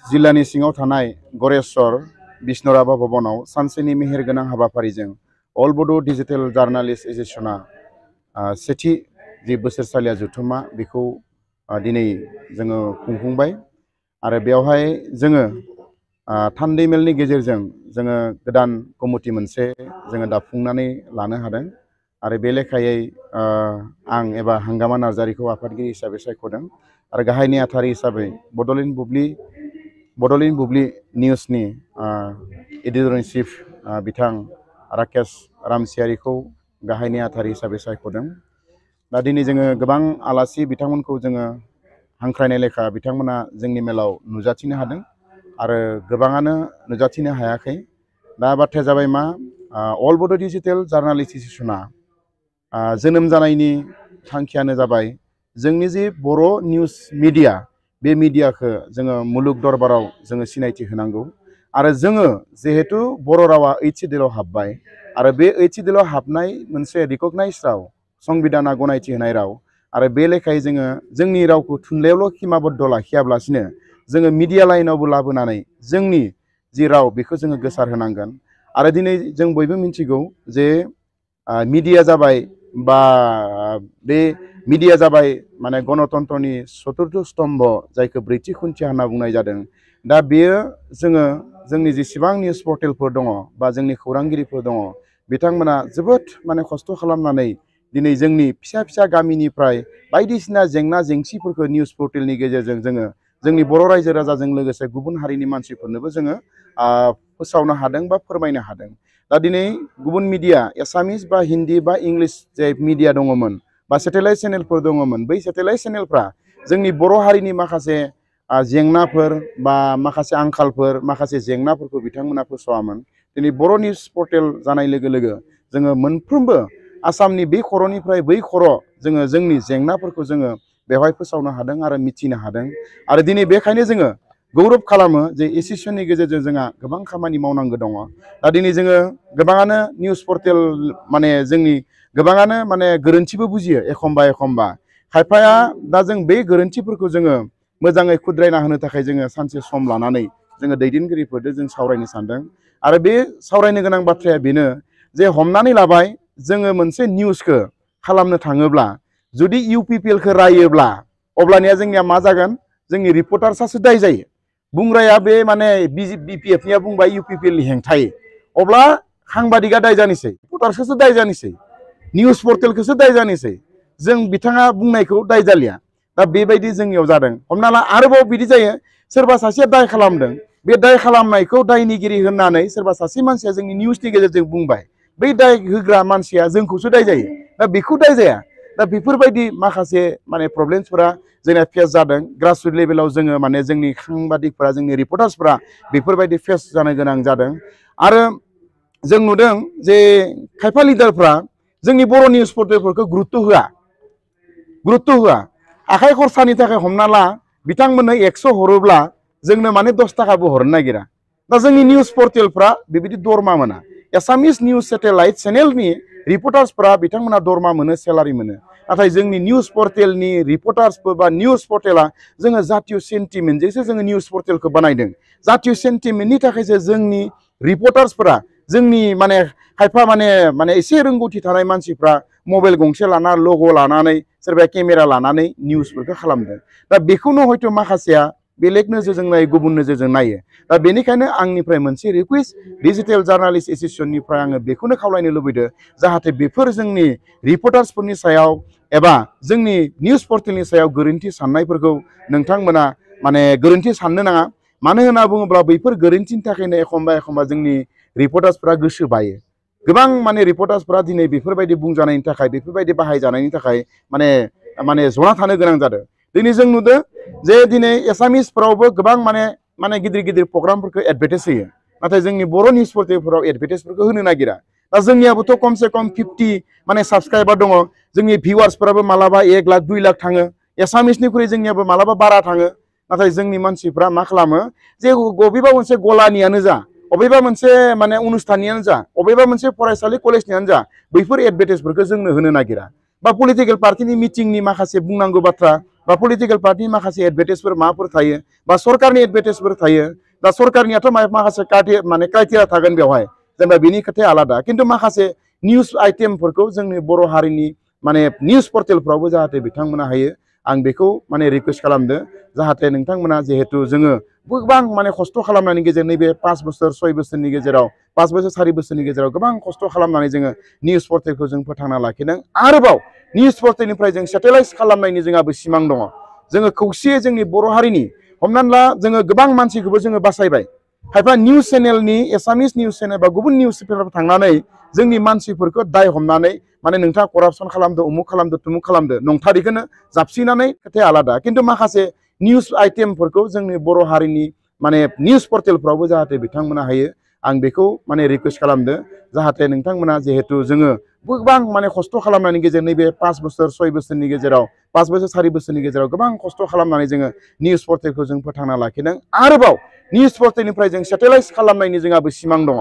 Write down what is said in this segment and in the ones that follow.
जिल्लानि सिङाव थानाय गरेस्वर बिष्णुराभा भवनाव सानसेनि मेहेरगोनां हाबाफारिजों अल बड' डिजिटेल जार्नालिस्ट एस'सिएशना सेथि जि बोसोरसालिया जथुम्मा बेखौ दिनै जोङो खुंफुंबाय आरो बेवहाय जोङो थान्दै मेलनि गेजेरजों जोङो गोदान कमिटि मोनसे जोङो दाफुंनानै लानो हादों आरो बे लेखायै आं एबा हांगामा नार्जारिखौ आफादगिरि हिसाबै सायख'दों आरो गाहाय नेहाथारि हिसाबै बड'लेण्ड बुब्लि निउसनि एडिटर इन चिफ बिथां राकेश रामसियारिखौ गाहाय नेहाथारि हिसाबै सायख'दों। दा दिनै जोङो गोबां आलासि बिथांमोनखौ जोङो हांख्रायनाय लेखा बिथांमोना जोंनि मेलाव नुजाथिनो हादों आरो गोबाङानो नुजाथिनो हायाखै। दा बाथ्राया जाबाय मा अल बड' डिजिटेल जार्नालिस्ट एस'सिएशना जोनोम जानायनि थांखियानो जाबाय जोंनि जि बर' निउस मिडिया बे मिडियाखौ जोङो मुलुग दरबाराव जोङो सिनायथि होनांगौ आरो जोङो जिहेतु बर' रावा 8th सिडिउलाव हाबबाय आरो बे 8th सिडिउलाव हाबनाय मोनसे रिकगनाइज राव संबिधाना गनायथि होनाय राव आरो बे लेखायै जोङो जोंनि रावखौ थुनलाइयावल' खिमाबद्ध लाखियाब्लासिनो जोङो मिडिया लाइनावबो लाबोनानै जोंनि जि राव बेखौ जोङो गोसार होनांगोन आरो दिनै जों बयबो मिथिगौ जे मिडिया जाबाय बा बे मिडिया जाबाय माने गणतन्त्रनि चतुर्थ स्तम्भ जायखौ ब्रैथि खुन्थिया होनना बुंनाय जादों। दा बेयो जोङो जोंनि जेसेबां निउस पर्टेलफोर दङ बा जोंनि खौरांगिरिफोर दङ बिथांमोना जोबोद माने खस्थ' खालामनानै दिनै जोंनि फिसा फिसा गामिनिफ्राय बायदिसिना जेंना जेंसिफोरखौ निउस पर्टेलनि गेजेरजों जोङो जोंनि बर' रायजो राजाजों लोगोसे गुबुन हारिनि मानसिफोरनोबो जोङो फोसावनो हादों बा फोरमायनो हादों। दा दिनै गुबुन मिडिया एसामिस बा हिन्दी बा इंलिश जे मिडिया दङमोन बा सेटेलाइट चेनेलफोर दङमोन बै सेटेलाइट चेनेलफ्रा जोंनि बर' हारिनि माखासे जेंनाफोर बा माखासे आंखालफोर माखासे जेंनाफोरखौ बिथांमोना फोसावामोन। दिनै बर' निउस पर्टेल जानाय लोगो लोगो जोङो मोनफ्रोमबो आसामनि बे खर'निफ्राय बै खर' जोङो जोंनि जेंनाफोरखौ जोङो बेवहाय फोसावनो हादों आरो मिथिनो हादों आरो दिनै बेखायनो जोङो गौरब खालामो जे एस'सिएशननि गेजेरजों जोंहा गोबां खामानि मावनांगौ दङ। दा दिनै जोङो गोबाङानो निउस पर्टेल माने जोंनि गोबाङानो माने गोरोन्थिबो बुजियो एखमबा खायफाया दा जों बे गोरोन्थिफोरखौ जोङो मोजाङै खुद्रायना होनो थाखाय जोङो सानसे सम लानानै जोङो दैदेनगिरिफोरजों जों सावरायनो सानदों आरो बे सावरायनो गोनां बाथ्राया बेनो जे हमनानै लाबाय जोङो मोनसे निउसखौ खालामनो थाङोब्ला जुदि इउपिपिएलखौ रायोब्ला अब्लानिया जोंनिया मा जागोन जोंनि रिपर्टार्सआसो दाय जायो। बुंग्राया बे माने बिपिएफनिया बुंबाय इउपिपिएलनि हेंथायै अब्ला साংবাদিका दाय जानोसै रिपर्टार्सखौसो दाय जानोसै निउस पर्टेलखौसो दाय जानोसै जों बिथाङा बुंनायखौ दाय जालिया। दा बेबायदि जोंनियाव जादों। हमना ला आरोबाव बिदि जायो सोरबा सासेया दाय खालामदों बे दाय खालामनायखौ दायनिगिरि होननानै सोरबा सासे मानसिया जोंनि निउसनि गेजेरजों बुंबाय बै दाय होग्रा मानसिया जोंखौसो दाय जायो। दा बेखौ दाय जाया। दा बेफोरबायदि माखासे माने प्रब्लेमसफोरा जोंना फेस जादों ग्रासरुट लेभेलाव जोङो माने जोंनि साংবাদিकफोरा जोंनि रिपर्टार्सफोरा बेफोरबायदि फेस जानो गोनां जादों आरो जों नुदों जे खायफा लिडारफ्रा जोंनि बर' निउस पर्टेलफोरखौ गुरुत्त' होआ आखाइ खरसानि थाखाय हमना ला बिथांमोननो 100 हरोब्ला जोंनो माने 10 थाखाबो हरनो नागिरा। दा जोंनि निउस पर्टेलफ्रा बेबायदि दरमा मोना। एसामिस निउस सेटेलाइट चेनेलनि रिपर्टार्सफ्रा बिथांमोना दरमा मोनो सेलारि मोनो नाथाय जोंनि निउस पर्टेलनि रिपर्टार्सफोर बा निउस पर्टेला जोङो जातीय सेन्टिमेन्टजोंसो जोङो निउस पर्टेलखौ बानायदों। जातीय सेन्टिमेन्टनि थाखायसो जोंनि रिपर्टार्सफोरा जोंनि माने खायफा माने एसे रोंगौथि थानाय मानसिफ्रा मबाइल गंसे लाना लग' लानानै सोरबाया केमेरा लानानै निउसफोरखौ खालामदों। दा बेखौनो हयथ' माखासेया बेलेग नोजोरजों नायो गुबुन नोजोरजों नायो। दा बेनिखायनो आंनिफ्राय मोनसे रिकुवेस्ट डिजिटेल जार्नालिस्ट एस'सिएशननिफ्राय आङो बेखौनो खावलायनो लुबैदों जाहाथे बेफोर जोंनि रिपर्टार्सफोरनि सायाव एबा जोंनि निउस पर्टेलनि सायाव गोरोन्थि साननायफोरखौ नोंथांमोना माने गोरोन्थि साननो नाङा। मानो होनना बुङोब्ला बैफोर गोरोन्थिनि थाखायनो एखमबा जोंनि रिपर्टार्सफ्रा गोसो बायो। गोबां माने रिपर्टार्सफ्रा दिनै बेफोरबायदि बुंजानायनि थाखाय बेफोरबायदि बाहायजानायनि थाखाय माने जना थानो गोनां जादों। दिनै जों नुदों जे दिनै एसामिसफोरावबो गोबां माने गिदिर प्रग्रामफोरखौ एडभार्टाइज होयो नाथाय जोंनि बर' निउस पर्टेलफोराव एडभार्टाइजफोरखौ होनो नागिरा। दा जोंनियाबोथ' खमसे खम 50 माने साबस्क्राइबार दङ। जोंनि भिउवार्सफोराबो मालाबा 1 लाख 2 लाख थाङो। एसामिसनिख्रुइ जोंनियाबो मालाबा बारा थाङो। नाथाय जोंनि मानसिफ्रा मा खालामो जे बबेबा मोनसे गलानियानो जा अबेबा मोनसे माने अनुस्थाननियानो जा अबेबा मोनसे फरायसालि कलेजनियानो जा बैफोर एडभार्टाइजफोरखौ जोंनो होनो नागिरा बा पलिटिकेल पार्टिनि मिटिंनि माखासे बुंनांगौ बाथ्रा बा पलिटिकेल पार्टी माखासे एडभार्टाइजफोर माफोर थायो बा सरकारनि एडभार्टाइजफोर थायो दा सरकारनियाथ' माखासे माने क्राइटेरिया थागोन बेवहाय जेनेबा बिनि खोथाया आलादा खिन्थु माखासे निउस आइटेमफोरखौ जोंनि बर' हारिनि माने निउस पर्टेलफ्रावबो जाहाथे बिथांमोना हायो आं बेखौ माने रिक्वेस्ट खालामदो जाहाथे नोंथांमोना जिहेतु जोङो गोबां माने खस्थ' खालामनायनि गेजेरजों नैबे 5 बोसोर 6 बोसोरनि गेजेराव 5 बोसोर 4 बोसोरनि गेजेराव गोबां खस्थ' खालामनानै जोङो निउस पर्टेलखौ जों फोथांना लाखिदों आरोबाव निउस पर्टेलनिफ्राय जों सेटेलाइज खालामनायनि जोंहाबो सिमां दङ जोङो खौसेयै जोंनि बर' हारिनि हमनानै ला जोङो गोबां मानसिखौबो जोङो बासायबाय खायफा निउस चेनेलनि एसामिस निउस चेनेल बा गुबुन निउस चेनेलफोराव थांनानै जोंनि मानसिफोरखौ दाय हमनानै माने नोंथाङा करापसन खालामदो उमुक खालामदो तुमुक खालामदो नंथारिखौनो जाबसिनानै खोथाया आलादा खिन्थु माखासे निउस आइटेमफोरखौ जोंनि बर' हारिनि माने निउस पर्टेलफ्रावबो जाहाथे बिथांमोना हायो आं बेखौ माने रिक्वेस्ट खालामदो जाहाथे नोंथांमोना जिहेतु जोङो गोबां माने खस्थ' खालामनायनि गेजेरजों नैबे 5 बोसोर 6 बोसोरनि गेजेराव 5 बोसोर 4 बोसोरनि गेजेराव गोबां खस्थ' खालामनानै जोङो निउस पर्टेलखौ जों फोथांना लाखिदों आरोबाव निउस पर्टेलनिफ्राय जों सेटेलाइज खालामनायनि जोंहाबो सिमां दङ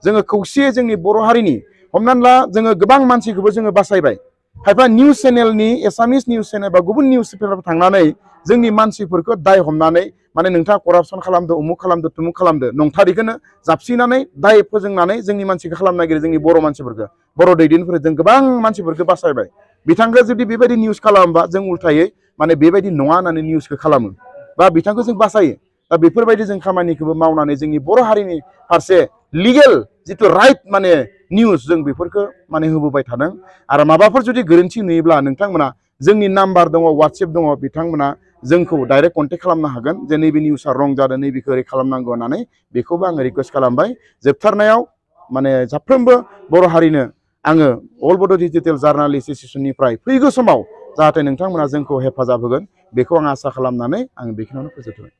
जोङो खौसेयै जोंनि बर' हारिनि हमनानै ला जोङो गोबां मानसिखौबो जोङो बासायबाय खायफा निउस चेनेलनि एसामिस निउस चेनेल बा गुबुन निउस चेनेलफोराव थांनानै जोंनि मानसिफोरखौ दाय हमनानै माने नोंथाङा करापसन खालामदो उमुक खालामदो तुमुक खालामदो नंथारिखौनो जाबसिनानै दाय फोजोंनानै जोंनि मानसिखौ खालामनो नागिरो जोंनि बर' मानसिफोरखौ बर' दैदेनफोरखौ जों गोबां मानसिफोरखौ बासायबाय बिथांखौ जुदि बेबायदि निउस खालामोबा जों उल्थायै माने बेबायदि नङा होननानै निउसखौ खालामो बा बिथांखौ जों बासायो दा बेफोरबायदि जों खामानिखौबो मावनानै जोंनि बर' हारिनि फारसे लिगेल जिथु राइट माने निउस जों बेफोरखौ माने होबोबाय थादों आरो माबाफोर जुदि गोरोन्थि नुयोब्ला नोंथांमोना जोंनि नाम्बार दङ वाट्सएप दङ बिथांमोना जोंखौ डाइरेक्ट कन्टेक्ट खालामनो हागोन जे नैबे निउसआ रं जादों नैबेखौ ओरै खालामनांगौ होननानै बेखौबो आङो रिक्वेस्ट खालामबाय जोबथारनायाव माने साफ्रोमबो बर' हारिनो आङो अल बड' डिजिटेल जार्नालिस्ट एस'सिएशननिफ्राय फैगौ समाव जाहाथे नोंथांमोना जोंखौ हेफाजाब होगोन बेखौ आं आसा खालामनानै आं बेखिनियावनो फोजोबबाय।